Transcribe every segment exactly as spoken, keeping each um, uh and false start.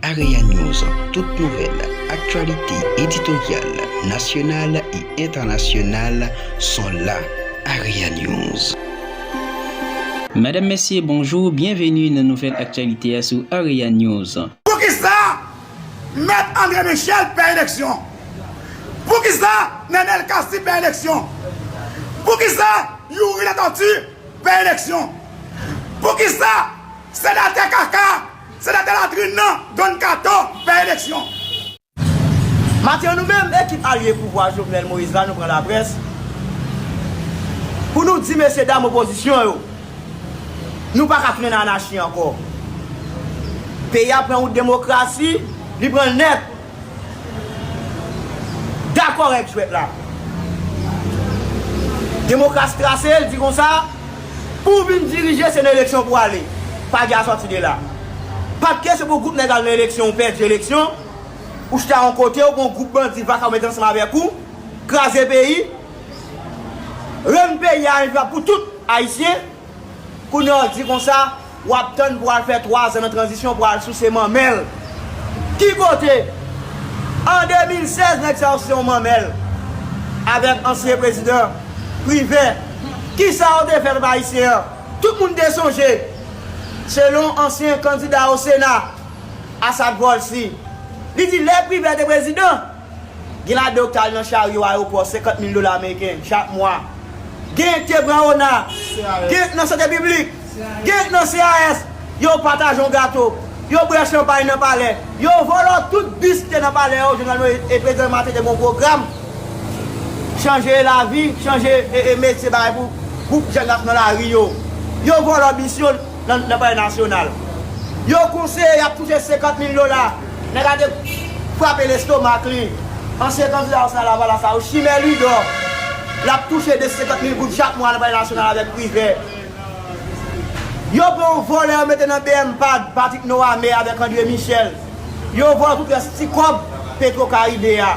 Area News, tout nouvèl, aktyalite editoryal, nasyonal e entènasyonal sont là. Area News. Madam, mesye, bonjou, byenveni nan nouvèl aktyalite a sou Area News. Poukisa Mèt André Michel pè eleksyon? Poukisa Nenel Cassy pè eleksyon? Poukisa Youri Latortue pè eleksyon? Poukisa senatè kaka, senatè latrin nan, Don Kato, pè eleksyon? Maten an, nou menm, ekip alye pouvwa Jovenel Moïse la, nou pran laprès pou nou di mesye dam opozisyon yo, nou pa ka tounen nan anachi ankò. Peyi a pran wout demokrasi, li pran l nèt. Dakò règ jwèt la. Demokrasi trase, l di konsa, pou w vin dirije, se nan eleksyon pou w ale. Pa gen a sòti de la. Pa t kesyon pou gwoup nèg al nan eleksyon, ou pèdi eleksyon, ou chita yon kote, ou pran yon gwoup bandi, vaka, ou mete ansanm avèk ou, kraze peyi, rann peyi a envivab pou tout Ayisyen. Kounye a w di konsa, w ap tann pou al fè twa zan nan tranzisyon pou al souse manmèl. Ki kote? An de mil sèz, nèg sa yo souse yon manmèl avèk ansyen prezidan Privè. Kisa yo te fè pèp ayisyen an? Tout moun te sonje, selon ansyen kandida o Sena, Assad Volcy, li di lè Privè te prezidan, gen ladan yo k t al nan charyo ayewopò, senkant mil dola ameriken chak mwa. Gen k te pran ona, gen k nan sante piblik, gen k nan C A S. Yo pataje yon gato, yo bwè chanpay nan palè, yo vòlò tout bis ki te nan palè yo. Jovenel Moïse e prezidan Martelly te gen yon pwogram chanje lavi, chanje e, e metye bagay pou gwoup jèn k ap nan lari yo. Yo vòlò bis yo nan, nan Palè Nasyonal. Yo konseye y ap touche senkant mil dola. Nèg la te frape lestomak li. Ansyen kandida o Sena Lavalas la, Chimè Louidor, l ap touche de senkant mil goud chak mwa nan Palè Nasyonal avèk Privè. Yo pran yon vòlè, yo mete nan B M pad, Patrick Noamé avèk André Michel. Yo vòlò tout rès ti kòb Petro Caribe a.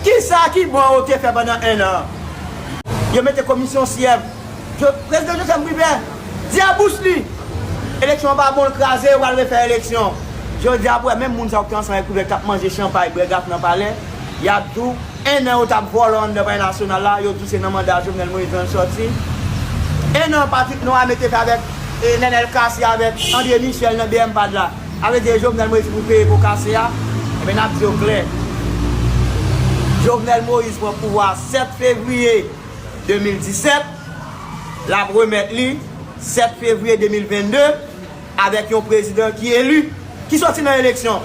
Kisa ki bon yo te fè pandan en an? Yo mete komisyon syèf. Jo-, prezidan Joseph Privè di a bouch li, eleksyon an pa bon, l kraze, yo pral refè eleksyon. Jodi a, pou wè, menm moun sa yo ki te ansanm avèk Privè, k t ap manje chanpay, bwè gate nan palè, y ap di w, en an yo t ap vòlò anndan Palè Nasyonal la, yo di w se nan manda Jovenel Moïse lan l sòti. En an Patrick Noamé te fè avèk, e, Nenel Cassy avèk André Michel nan B M pad la. A vle di Jovenel Moïse pou peye po kase a. Ebyen, n ap di w klè. Jovenel Moïse pran pouvwa a sèt fevriye de mil disèt. L ap remèt li sèt fevriye de mil vennde avèk yon prezidan ki eli, ki sòti nan eleksyon.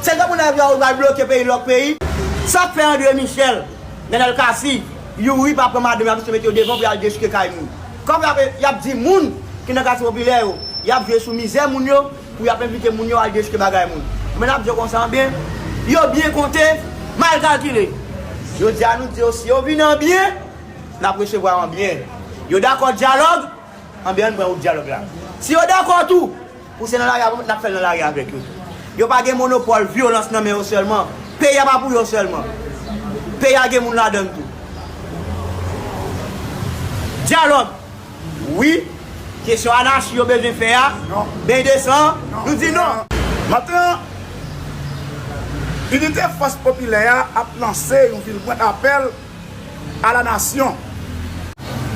Se tankou nèg yo pral bloke peyi, lòk peyi. Sa k fè André Michel, Nenel Cassy, Youri pa pran madanm, y ap jis mete yo devan pou y al dechouke kay moun. Kòm y ap, y ap di moun ki nan katye popilè yo, y ap jwe sou mizè moun yo, pou y ap envite moun yo al dechouke bagay moun. Men n ap di yo konsa, byen, yo byen konte, mal kalkile. Jodi a, nou di yo, si yo vini an byen, n ap resevwa yo an byen. Yo dakò dyalòg, anben, ann pran wout dyalòg la. Si yo dakò tou pou se nan lari a pou n ap fè l nan lari avèk yo tou. Yo pa gen monopòl vyolans nan men yo sèlman. Peyi a pa pou yo sèlman. Peyi a gen moun ladan l tou. Dyalòg, wi. Kesyon anachi yo bezwen fè a, beny de san, nou di non. Maten an, Inite Fòs Popilè a ap lanse yon vilbrant apèl a la nasyon.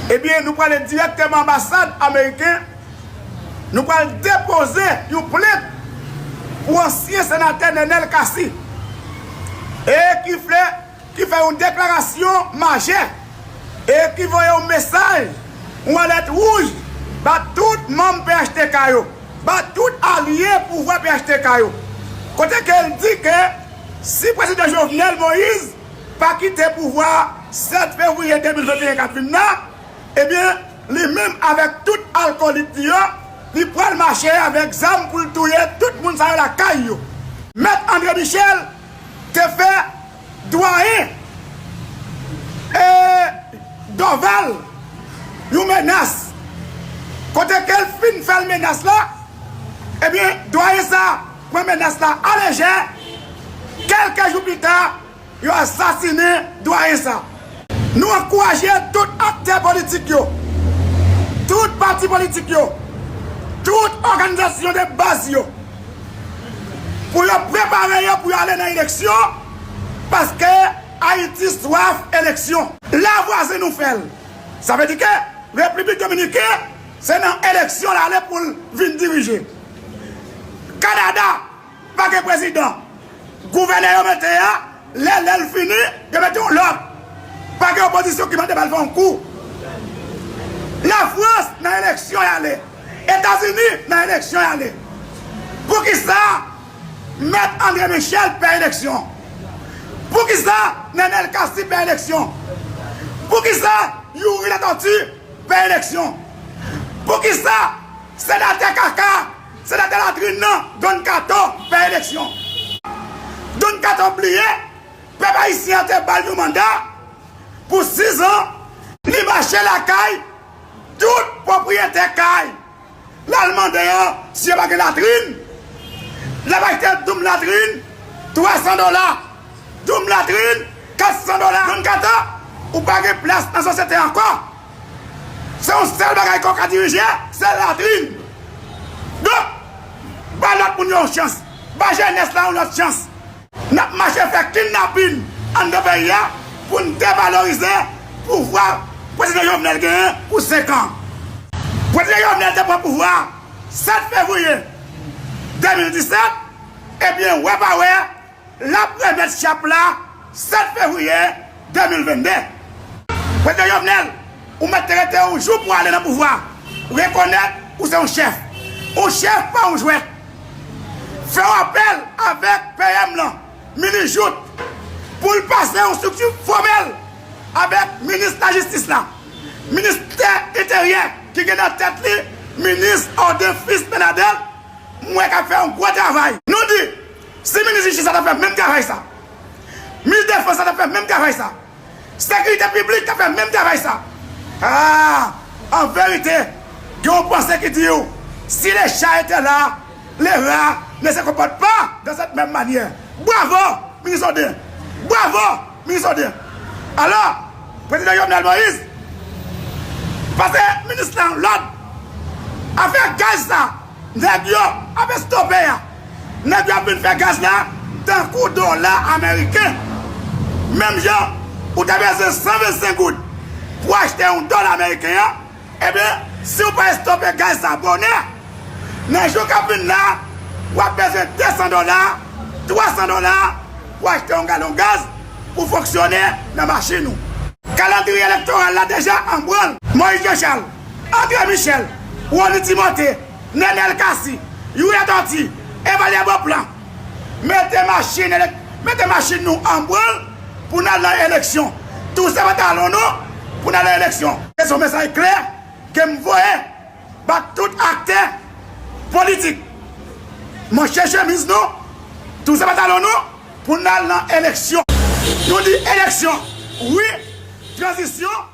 Ebyen, nou prale dirèkteman anbasad ameriken, nou pral depoze yon plent pou ansyen senatè Nenel Cassy, e ki fè, ki fè yon deklarasyon majè, e ki voye yon mesaj, yon alèt wouj ba tout manm P H T K yo, ba tout alye pouvwa P H T K yo, kote ke l di ke si prezidan Jovenel Moïse pa kite pouvwa a sèt fevriye de mil venteyen k ap vin nan, ebyen, li menm avèk tout akolit li yo, li pral mache avèk zam pou l touye tout moun sa yo lakay yo. Mèt André Michel te fè dwayen, e, Dorval yon menas. Kote ke l fin fè l menas la, ebyen, dwayen sa pran menas la alejè. Kèlke jou pita, yo asasinen dwayen sa. Nou ankouraje tout aktè politik yo, tout pati politik yo, tout òganizasyon de baz yo, Pou yo prepare yo pou yo ale nan eleksyon, paske Ayiti swaf eleksyon. La vwazen nou fè l. Sa vle di ke Repiblik Dominikèn, se nan eleksyon l ale pou l vin dirije. Kanada pa gen prezidan. Gouvènè yo mete a, lè, lè l fini, yo mete yon lòt. Pa gen opozisyon ki mande ba l fè yon kou. Lafrans nan eleksyon y ale. Etazini nan eleksyon y ale. Poukisa Mèt André Michel pè eleksyon? Poukisa Nenel Cassy pè eleksyon? Poukisa Youri Latortue pè eleksyon? Poukisa senatè kaka, senatè latrin nan, Don Kato pè eleksyon? Don Kato bliye pèp ayisyen an te ba l yon manda pou sis an, li mache lakay tout pwopriyetè kay. L al mande yo si yo pa gen latrin. L ap achte doum latrin twa san dola. Doum latrin kat san dola. Don Kato, ou pa gen plas nan sosyete ankò. Se yon sèl bagay ke w ka dirije, se latrin. Donk, ba lòt moun yo yon chans. Ba jenès la yon lòt chans. N ap mache fè kidnapin anndan peyi a pou n devalorize pouvwa Prezidan Jovenel genyen pou senk an. Prezidan Jovenel te pran pouvwa a sèt fevriye de mil disèt, ebyen, wè pa wè, l ap remèt chap la sèt fevriye de mil venn de. Prezidan Jovenel, ou mèt te rete yon jou pou ale nan pouvwa. Rekonèt ou se yon chèf. Yon chèf pa yon jwèt. Fè yon apèl avèk P M lan, minis Jouthe, pou l pase yon estrikti fòmèl avèk minis lajistis la, ministè enteryè ki gen nan tèt li minis Odin Fils Bernadel, m wè k ap fè yon gwo travay. Nou di, si minis jistis la ta fè menm travay sa, minis defans la ta fè menm travay sa, sekirite piblik ta fè menm travay sa. Ah, an verite, gen yon panse ki di w, si le chat était là, le rat ne se comporte pas de cette même manière. Bravo, minis Odin! Bravo, minis Odin! Alò, prezidan Jovenel Moïse, pase minis la yon lòd. Afè gaz sa, nèg yo ap estope a. Nèg yo ap vin fè gaz la tankou dola ameriken. Menm jan ou ta bezwen san vennsenk goud pou achte yon dola ameriken an, ebyen, si w pa estope gaz sa bonè, nan jou k ap vin la, w ap bezwen de san dola, twa san dola pou achte yon galon gaz pou fonksyone nan machin ou. Kalandriye elektoral la deja an branl. Moïse Jean Charles, André Michel, Rony Timothé, Nenel Cassy, Youri Latortue, Evalière Beauplan, mete machin elek-, mete machin nou an branl pou n al nan eleksyon. Touse pantalon nou pou n al nan eleksyon. Se yon mesaj klè ke m voye ba tout aktè politik. Manche chemiz nou, touse pantalon nou pou n al nan eleksyon. Nou di eleksyon wi, tranzisyon